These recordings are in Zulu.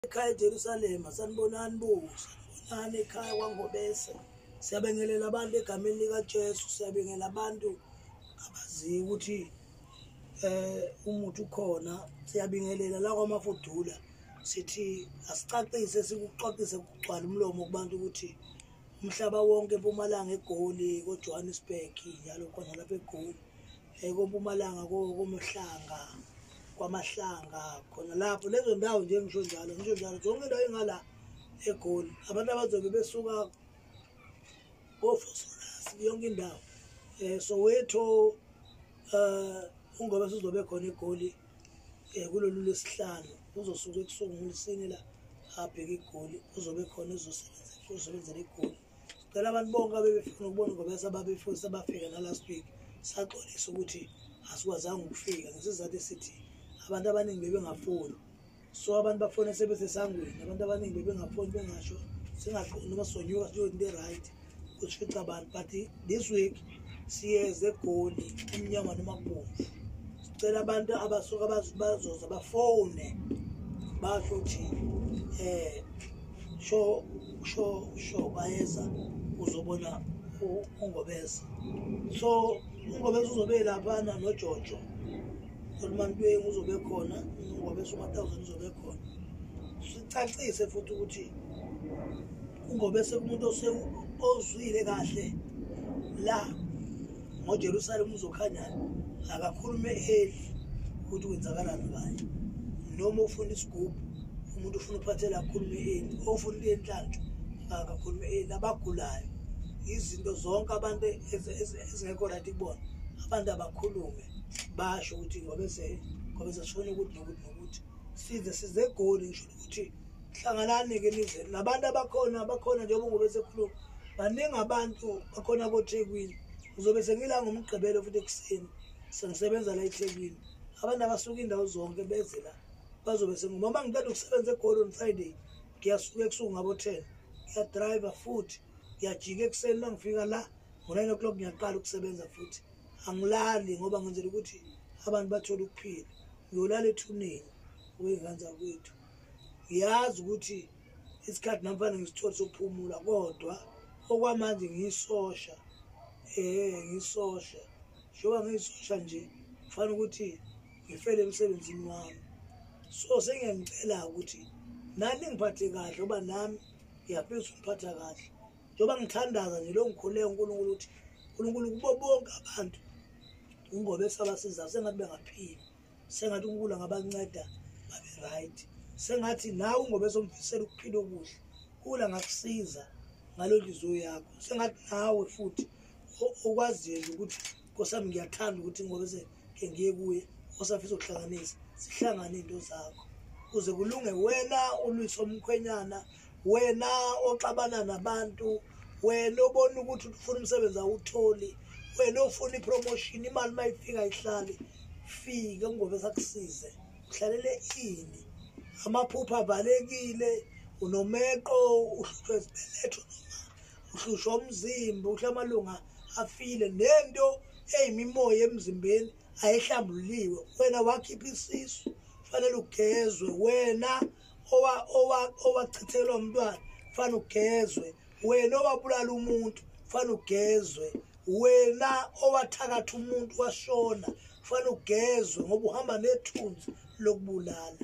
Ekhaya eJerusalema, sanibonani bo, sanibonani ekhaya kwaNgobese. Siyabingelela abantu egameni likaJesu, siyabingelela abantu abaziyo ukuthi umuthi ukhona. Siyabingelela la kwaMafudula, sithi asicacise, sikuxoxise kugcwale umlomo kubantu ukuthi umhlaba wonke eMpumalanga, eGoli, koJohannesburg, njalo khona lapha eGoli, koMpumalanga, koMhlanga, kwaMahlanga, khona lapho lezo ndawo nje, ngisho njalo, ngisho njalo zonke indawo engala eGoli, abantu abazobe besuka koVosloorus, yonke indawo, Soweto, uNgobe sizobe khona eGoli kulolu lwesihlanu. Uzosuka ebusuku ngolwesine la abheke iGoli, uzobe khona, ezosebenza, uzosebenzela eGoli. Sicela abantu bonke abebefuna ukubona uNgobese, ababefisa bafika na-last week, saxolisa ukuthi asikwazanga ukufika ngesizathu esithi abantu abaningi bebengafoni. So abantu bafone sebesesangweni, abantu abaningi bebengafoni, bengasho, singaqondi noma sizonyuka siyo into e-right kusifica abantu. But this week siyeze eGoli, umnyama noma kubomvu. Sicela abantu abasuka bazoza bafone, basho ukuthi sho sho sho bayeza uzobona uNgobese. So uNgobese uzobe laphana noJojo Olumantweni, uzobe khona uNgobese, uma-thousand uzobe khona. Sicacise futhi ukuthi uNgobese kumuntu ozwile kahle la ngoJerusalem uzokhanyayo, akakhulume early ukuthi kwenzakalani ngaye, noma ufuna isigubhu, umuntu ufuna uphathela, akhulume early, ofuna into yenhlanhla akakhulume early, abagulayo, izinto zonke abantu ezingekho right kubona, abantu abakhulume, basho ukuthi ngobe sesifuna ukuthi nokuthi nokuthi size eGoli. Ngisho ukuthi hlanganani-ke nize nabantu abakhona njengoba ngobe sekhuluma, baningi abantu bakhona koThekwini. Ngizobe sengila ngoMgqibelo futhi ekuseni, sengisebenza la eThekwini. Abantu abasuka indawo zonke beze la, bazobe sengoma ngiqeda ukusebenza eGoli on Friday, ngiyasuka ebusuku ngabo-10, ngiyadrayiva futhi ngiyajika ekuseni. Uma ngifika la ngo-9 o'clock ngiyaqala ukusebenza futhi, angilali ngoba ngenzela ukuthi abantu bathole ukuphila. Ngiyolala ethuneni kwey'ngane zakwethu. Ngiyazi ukuthi isikhathi nami fanele ngisithole sokuphumula, kodwa okwamanje ngiyisosha, ngiyisosha. Njengoba ngiyisosha nje, kufanele ukuthi ngifele emsebenzini wami. So sengiyanicela ukuthi nani ngiphathe kahle, ngoba nami ngiyafisa ukuphatha kahle. Njengoba ngithandaza nje lo, ngikhuleka uNkulunkulu ukuthi uNkulunkulu kubo bonke abantu uNgobese abasizayo, sengathi bengaphila, sengathi uNkulunkulu angabanceda babe right, sengathi nawe uNgobese omfisela ukuphila okuhle kula ngakusiza ngalo nhliziyo yakho, sengathi nawe futhi okwaziyo nje ukuthi Nkosi yami, ngiyathanda ukuthi Ngobese ke ngiye kuye, osafisa ukuhlanganisa, sihlangane into zakho kuze kulunge. Wena ulwisa umkhwenyana, wena oxabana nabantu, wena obona ukuthi ufuna umsebenzi awutholi, wena ofuna ipromotion, imali mayifika ihlali, fike ngoba sakusize. Uhlalele ini? Amaphupho avalekile, unomeqo, uhlushwa isibeletho noma uhlushwa umzimba, uhle amalunga afile, nento eyimimoya emzimbeni ayihlambululiwe. Wena wakhipha isisu, fanele ugezwe. Wena owachithelwa umntwana, fanele ugezwe. Wena owabulala umuntu, fanele ugezwe. Wena owathakatha umuntu washona, fanele ugezwe, ngoba uhamba nethunzi lokubulala.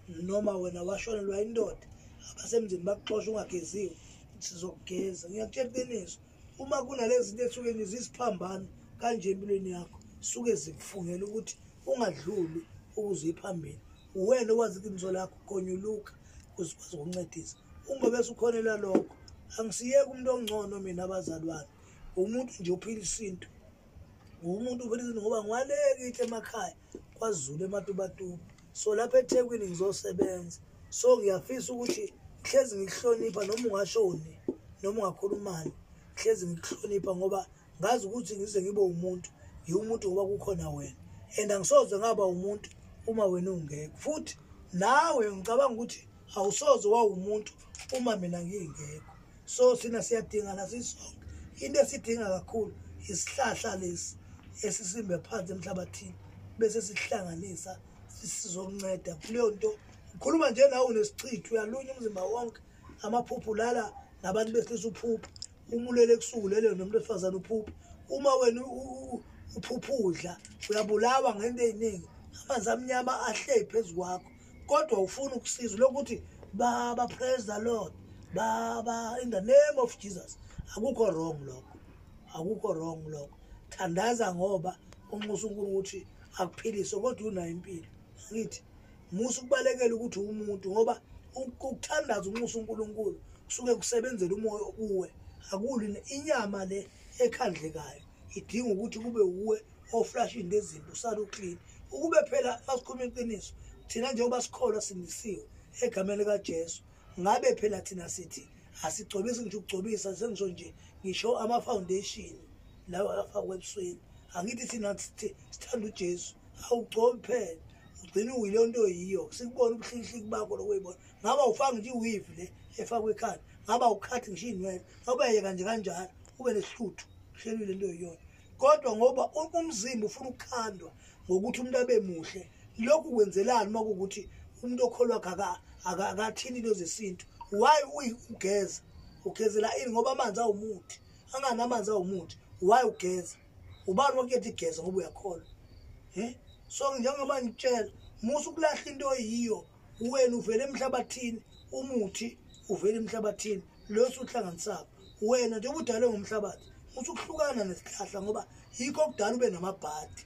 Noma wena washonelwa indoda, abasemzini bakuxosha ungageziwe, sizokugeza. Ngiyakutshela iqiniso, uma kunalezi zinto esuke zisiphambano kanje empilweni yakho, suke zikufungela ukuthi ungadluli ukuze uye phambili. Uwena owazi iqiniso lakho, gonyuluka uzikwazi ukuncedisa. Ungobese ukhonela lokho. Angisiyeke umuntu ongcono mina, abazalwane, umuntu nje ophila isintu, umuntu uphila isintu, ngoba ngiwalekithi emakhaya kwaZulu, eMatubatuba. So lapha eThekwini ngizosebenza, so ngiyafisa ukuthi hlezi ngikuhlonipha, noma ungashoni noma ungakhulumani, hlezi ngikuhlonipha, ngoba ngazi ukuthi ngize ngibe umuntu, ngiwumuntu ngoba kukhona wena, and angisoze ngaba umuntu uma wena ungekho. Futhi nawe ngicabanga ukuthi awusoze wawumuntu uma mina ngingekho. So sina siyadingana sisonke. Into esidinga kakhulu isihlahla lesi esisimbe phansi emhlabathini, bese sihlanganisa, sizokunceda kuleyo nto. Ngikhuluma nje nawe unesichitho, uyalunya umzimba wonke, amaphupho lala nabantu besilisa uphupho, uma ulele ebusuku lele nomuntu wesifazane uphupho. Uma wena uphuphudla uyabulawa ngento eziningi, amanzi amnyama ahlezi phezu kwakho, kodwa ufuna ukusizwa lokuthi Baba, praise the Lord, Baba, in the name of Jesus. Akukho wrong lokho, akukho wrong lokho. Thandaza ngoba unxusa uNkulunkulu ukuthi akuphilise, kodwa unayo impilo. Angithi musa ukubalekela ukuthi umuntu, ngoba ukuthandaza unxusa uNkulunkulu kusuke kusebenzela umoya kuwe. Akuli inyama le ekhandlekayo idinga ukuthi kube uwe oflash into ezimbi usale uclean. Ukube phela masikhuluma iqiniso thina njengoba sikholwa sindisiwe egameni likaJesu, ngabe phela thina sithi asigcobisi ngisho ukugcobisa, sengisho nje ngisho ama foundation lawa afakwe ebusweni. Angithi thina sithanda uJesu, awugcobi phela ugcina uyile nto yiyo, sikubona ubuhlihliki bakho lokuyibona. Ngabe awufaki nje iweave le efakwe ekhanda, ngabe awukhathi ngisho inwele, ngabe uyayeka nje kanjalo ube nesihluthu uhlelile into yiyona. Kodwa ngoba umzimba ufuna ukukhandwa ngokuthi umuntu abe muhle, lokhu kwenzelani uma kuwukuthi umuntu okholwa akathini into zesintu? Why ugeza? Ugezela ini? Ngoba amanzi awumuthi, angani amanzi awumuthi? Why ugeza? Ubani wakuyethi igeza ngoba uyakholwa? So njengoba ngitshela, musa ukulahla into oyiyo. Wena uvele emhlabathini, umuthi uvele emhlabathini lo osuhlanganisako. Wena njengoba udalwe ngomhlabathi, musa ukuhlukana nesihlahla ngoba yikho okudala ube namabhadi.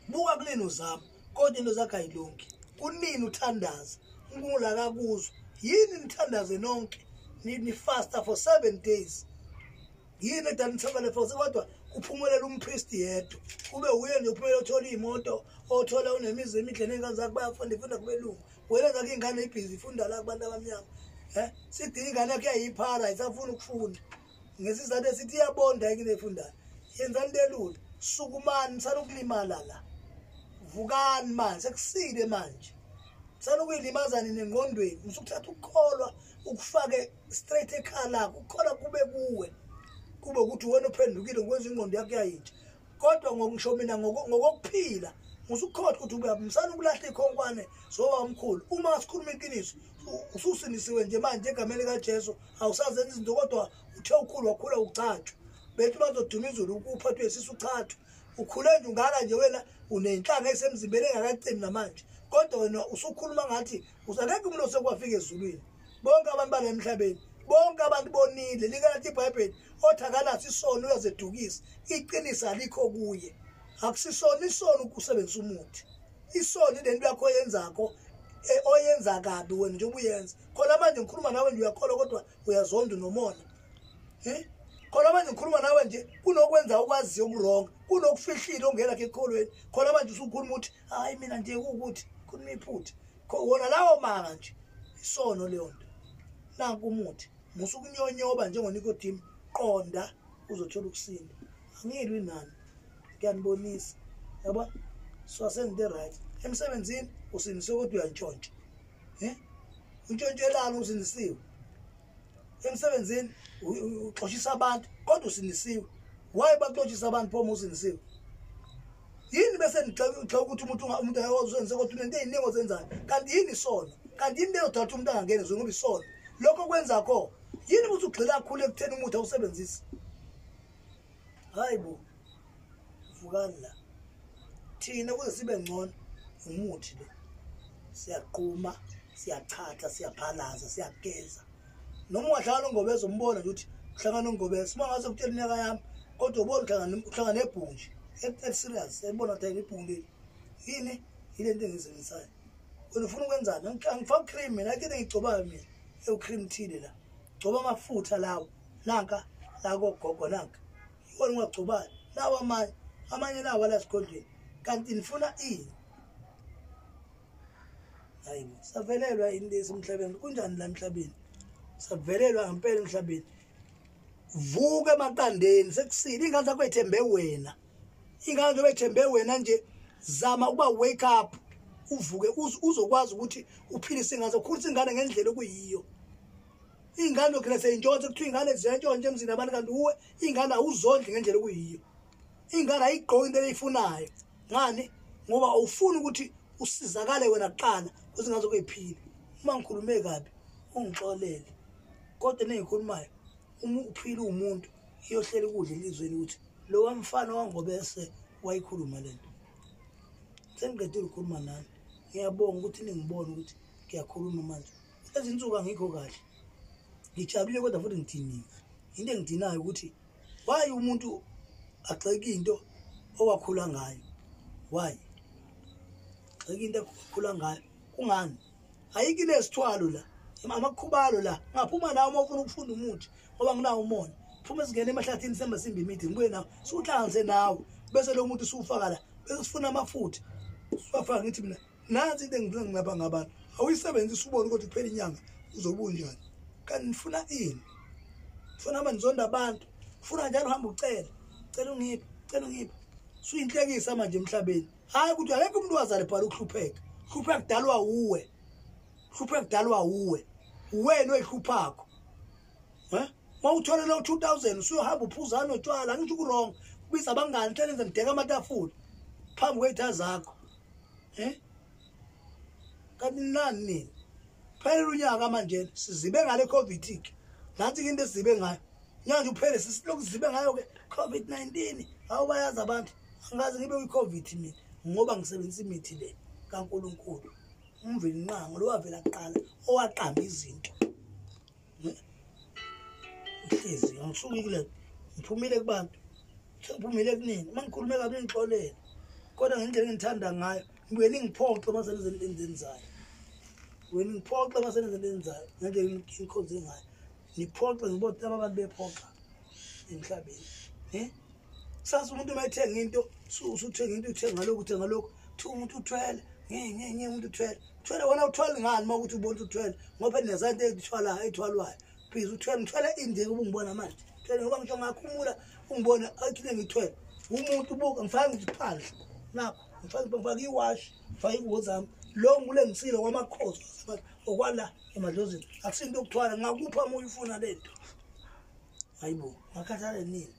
Buka kuleni uzama, kodwa into zakho ayilungi. Kunini uthandaza, uNkulunkulu akakuzwa. Yini nithandaze nonke, nifasta for 7 days? Yini edala nithandazele for, kodwa kuphumelela umpristi yedwa, kube uye nje uphumele othola iy'moto, othola unemizi emihle ney'ngane zakho bayafunda, ifunda kubelungu. Wena zakho iy'ngane ibhizi ifunda la kubantu abamnyama. Sidinga ingane yakho iyayiphara, ayisafuni ukufunda ngesizathu esithi iyabonda yini efundayo. Yenzani into elula, sukumani, nisale ukulimala la, vukani manje, sekusile manje, nisale ukuyilimaza nina engqondweni. Musukuthatha ukukholwa ukufake straight ekhaya lakho, ukukholwa kube kuwe, kube ukuthi wena uphendukile ngokwenza ingqondo yakho yayintsha. Kodwa ngokusho mina ngokokuphila, musukukhohlwa ukuthi ube msana ukulahla ikhonkwane zoba omkhulu. Uma sikhuluma iqiniso, ususindisiwe nje manje egameni likaJesu, awusazenza izinto, kodwa uthe ukhulu wakhula uchathwa. Bethi bazoduma izulu ukuphathwe isisu uchathwa. Ukhule nje ungaka nje wena, unenhlanga esemzimbeni engakacimi namanje, kodwa wena usukhuluma ngathi usakekho umuntu osekwafika ezulwini. Bonke abantu bala emhlabeni, bonke abantu bonile. Likathi iBhayibheli othi akanaso isono uyazedukisa, iqiniso alikho kuye. Akusisona isono ukusebenzisa umuthi, isono ile nto yakho oyenzakho oyenza kabi wena njengoba uyenza. Khona manje ngikhuluma nawe nje uyakholwa, kodwa uyazonda unomona. Khona manje ngikhuluma nawe nje kunokwenza okwaziyo okuwrong, kunokufihlile ongena ekholweni. Khona manje usukhuluma ukuthi hayi mina nje ukuthi khuluma iphutha, wona lawo manga nje isono leyo nto. Nanku umuthi, musa ukunyonyoba njengoNikodemu, qonda uzothola ukusinda. Angilwi nani, ngiyanibonisa, yabo. So asenze right emsebenzini, usindisiwe kodwa uyantshontsha. Untshontshelana usindisiwe emsebenzini, uxoshisa abantu kodwa usindisiwe. Why baxoshisa abantu pho uma usindisiwe? Yini bese nigxeka ukuthi umuntu umuntu usenze kodwa unento eziningi ozenzayo? Kanti yini isono? Kanti yini leyo thatha umuntu angangena ezweni ngoba isono lokho kwenza kho? Yini ukuthi ugxila kakhulu ekutheni umuthi awusebenzisi? Hayi bo, vukani la. Thina ukuze sibe ngcono umuthi lo siyaquma, siyachatha, siyaphalaza, siyageza. Noma ungahlangana noNgobese umbona nje ukuthi uhlangana noNgobese, uma ngase kutshela iminyaka yami, kodwa ubona uhlangana nebhungu nje e-serious, ebona ukuthi ibhungu leli yini, yile nto engiyisebenzisayo. Wena ufuna ukwenzani? Angifaki cream mina, ayikho into engiyigcobayo mina ewu-cream thile la. Gcoba amafutha lawo, nanka la kogogo, nanka iwona ungagcobayo lawa, amanye amanye lawa la esigodlweni. Kanti nifuna ini? Hayi bo, savelelwa yini lesi emhlabeni? Kunjani la emhlabeni? Savelelwa ngempela emhlabeni. Vuka emaqandeni, sekusile. Ingane zakho ethembe wena, ingane njengoba ethembe wena nje, zama ukuba wake up, uvuke uzokwazi ukuthi uphilise ingane, ukhulise ingane ngendlela okuyiyo. Ingane okhela seyintshontshe, kuthiwa ingane ziyantshontsha emzini abantu, kanti uwe ingane awuzondli ngendlela okuyiyo. Ingane ayigqoki into eyifunayo. Ngani? Ngoba awufuni ukuthi usizakale wena kuqala. Ukuze ngazo kuyiphila. Uma ngikhulume kabi ungixolele. Kodwa nengikhulumayo uma uphila umuntu iyohlela ukudla elizweni ukuthi lo wamfana wangobese wayikhuluma lento. Sengiqedile ukukhuluma nani. Ngiyabonga ukuthi ningibone ukuthi ngiyakhuluma manje. Kulezi insuku angikho kahle. Ngijabulile kodwa futhi ngidiniwe. Into engidinayo ukuthi why umuntu agxeka into owakhula ngayo? Why? Gxeka into okhula ngayo. Kungani? Ayikho lesithwalo la. Amakhubalo la. Ngaphuma nawo uma ufuna ukufunda umuthi ngoba nginawo umona. Phuma singene emahlathini semba simba imithi ngibuye nawo. Suhlanganise nawe bese lo muntu usufaka la. Bese sifuna amafutha. Siwafaka ngithi mina nansi into engifuna ngilapha ngabantu. Awuyisebenzisi ubone ukuthi kuphela inyanga uzobe unjani. Kanti nifuna ini? Ufuna manje nizonda abantu. Ufuna njalo uhamba ucela. Cela ungiphe, cela ungiphe. Suyinhlekisa manje emhlabeni. Hayi ukuthi akekho umuntu wazale bhala ukuhlupheka. Hlupheka kudalwa uwe. Hlupheka kudalwa uwe. Uwena oyihluphakho. Eh? Mawuthole lo 2000 usuyohamba uphuza notshwala angisho ku wrong. Kubiza abangani hlele nje ngideka amatafula phambi kwezitha zakho. Eh? Kanti nani nini? Phela unyaka manje sizibe ngale COVID ke. Nansi into esizibe ngayo. Nyanje uphele sisilokhu sizibe ngayo ke COVID-19. Hawu bayazi abantu. Angazi ngibe kwi COVID mina ngoba ngisebenzisa imithi le kaNkuluNkulu. Umvelinqangi lo wavela kuqala owaqamba izinto. Ngihlezi angisuki kule ngiphumile kubantu. Ngiphumile kunini? Uma ngikhulume kabi ngixolele. Kodwa ngendlela engithanda ngayo ngibuye ningiphoxe uma senze into enzenzayo. Wena ngiphoxe uma senze into enzenzayo ngendlela engikhonze ngayo. Niphoxe ngibona laba abantu bephoxa emhlabeni. Eh? Sasa umuntu uma ethenga into usuthenga into uthenga lokhu uthenga lokhu kuthiwa umuntu uthwele nge umuntu uthwele. Uthwele wena uthwele ngani uma ukuthi ubona uthwele ngoba neza into ethwalayo ethwalwayo. Please uthwele ngithwele indlela ubungibona manje. Thwele ngoba ngisho ngakhumula ungibona athi ngithwele. Umuntu ubuka ngifaka ngithi phandle. Nakho ngifaka iwash, ngifaka ingubo zami. Lo ngulengisile kwamakhosi okwala emadlozini. Akusinto okuthwala ngakupha uma uyifuna lento. Hayibo, ngakhathala nini?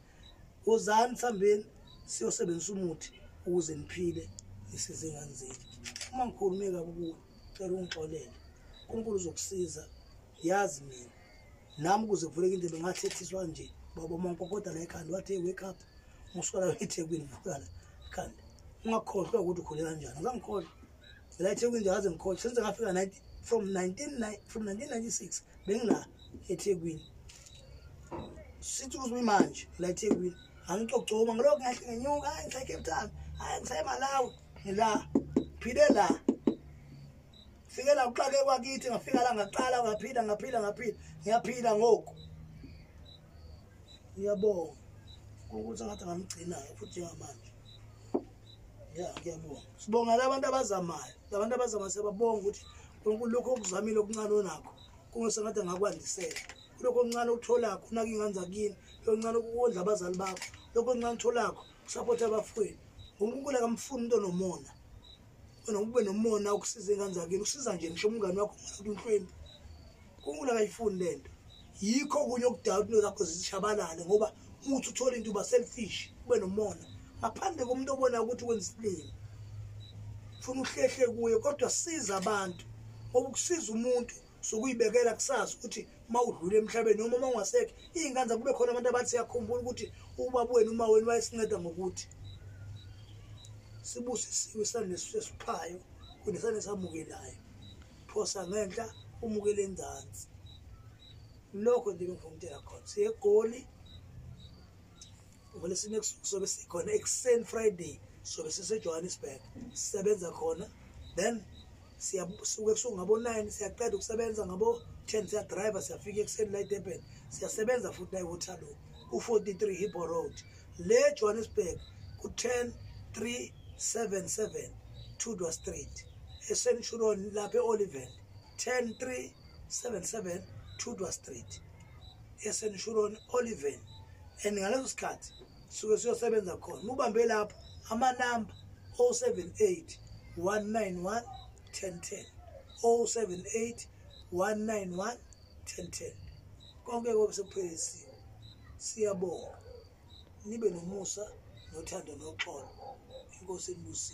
Wozani sihambeni siyosebenzisa umuthi ukuze niphile nisize ingane zethu. Uma ngikhulume kabi kuwe, cela ungixolele. uNkulunkulu uzokusiza. Yazi mina nami ukuze kuvuleke indebe ngathethiswa nje baba uMankokoda la ekhanda wathi hey wake up ngisuka la eThekwini vuka la ekhanda. Ungakhohlwa ukuthi ukhule kanjani. Ngangikhohlwa la eThekwini nje ngaze ngikhohlwa senze ngafika from 1996 bengila eThekwini. Sithi ukuze manje la eThekwini angicocoma ngilokhu ngehle ngenyuka hayi ngise Cape Town hayi ngise Malawi ngila phile la fike la kuxake kwakithi ngafika la ngaqala ngaphila ngaphila ngaphila ngiyaphila ngoku. Ngiyabonga ukuthi ngathi ngamgcina futhi njengamanje. Ya ngiyabonga. Sibonga labantu abazamayo. Labantu abazamayo siyababonga ukuthi uNkulunkulu lokho okuzamile okuncane onakho kungesengathi angakwandisela. Lokho okuncane okutholakho unaka ingane zakini, lokho okuncane ukondla abazali bakho, lokho okuncane otholakho usupport abafowenu. uNkulunkulu akamfuni umuntu onomona. Wena ube nomona ukusiza ingane zakini, usiza nje ngisho umngane wakho ukuthi unhlwempu. uNkulunkulu akayifuni lento. Yikho okunye okudala ukuthi zakho zishabalale ngoba uthi uthola into uba selfish, ube nomona. Ngaphandle komuntu obona ukuthi wenza isilima. Ufuna uhlehle kuye kodwa siza abantu. Ngoba ukusiza umuntu sokuyibekela kusasa ukuthi mawudlula emhlabeni noma uma ungasekho iy'ngane zakho kube khona abantu abathi siyakhumbula ukuthi ubaba wenu uma wenu wayesinceda ngokuthi sibusisiwe isandla esiphayo kunesandla esamukelayo. Phosa ngenhla umukele enzansi. Lokho nje bengifuna ukutshela khona. Siye eGoli ngolesine ebusuku sobe sikhona ekuseni Friday sobe sise-Johannesburg sisebenza khona then siyasuka ebusuku ngabo-9 siyaqeda ukusebenza ngabo-10 siyadrive siyafika ekuseni la eDurban siyasebenza futhi la eWaterloo ku-43 Hippo Road le Johannesburg ku-10 377 Tudor Street eCenturion lapha e-Olivend 10 377 Tudor Street eCenturion Olivend. And ngaleso sikhathi suke siyosebenza khona. Ubambe lapho amanamba 078 191 1010 078 191 1010. Konke kobe sekuphelisiwe. Siyabonga. Nibe nomusa nothando noxolo. Inkosi inibusise.